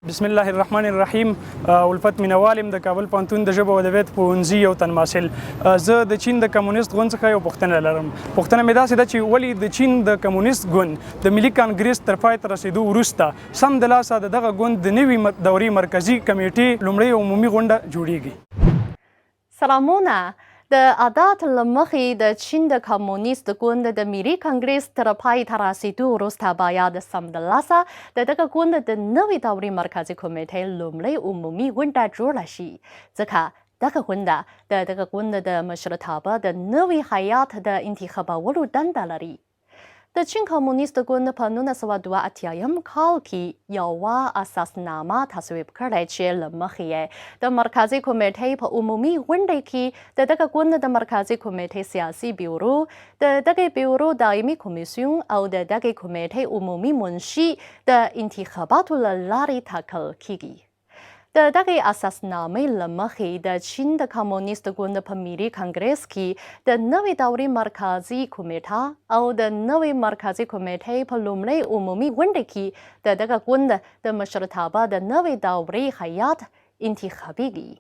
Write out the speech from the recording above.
بسم الله الرحمن الرحیم. الفت مینوال یم، د کابل پوهنتون د ژبو او ادبیات پوهنځي یو تن محصل. زه د چین د کمونیست ګوند څخه یو پوښتنه لرم. پوښتنه مې داسې ده چې ولې د چین د کمونیست ګوند د ملي کانګریس تر پای ته رسېدو وروسته سمدلاسه د دغه ګوند د نوي دورې مرکزي کمېټې لومړۍ عمومي غونډه جوړیږي؟ سلامونه. د عادت له مخې د چین د کمونیست ګوند د ملي کانګریس تر پای ته رسېدو وروسته باید سمدلاسه د دغه ګوند د نوې دورې مرکزي کمېټې لومړۍ عمومي غونډه جوړه شي، ځکه دغه غونډه د دغه ګوند د مشرتابه د نوي هیات د انتخابولو دنده لري. د چین کمونیست ګوند په 1982 کال کې یوه اساسنامه تصویب کړې چې له مخې یې د مرکزي کمېټې په عمومي غونډه کې د دغه ګوند د مرکزي کمېټې سیاسي بیورو، د دغې بیورو دایمي کمیسیون او د دغې کمېټې عمومي منشي د انتخاباتو له لارې ټاکل کېږي. د دغې اساسنامې له مخې د چین د کمونیست ګوند په ملي کانګریس کې د نوې دورې مرکزي کمېټه او د نوې مرکزي کمېټې په لومړۍ عمومي غونډه کې د دغه ګوند د مشرتابه د نوې دورې هیات انتخابېږي.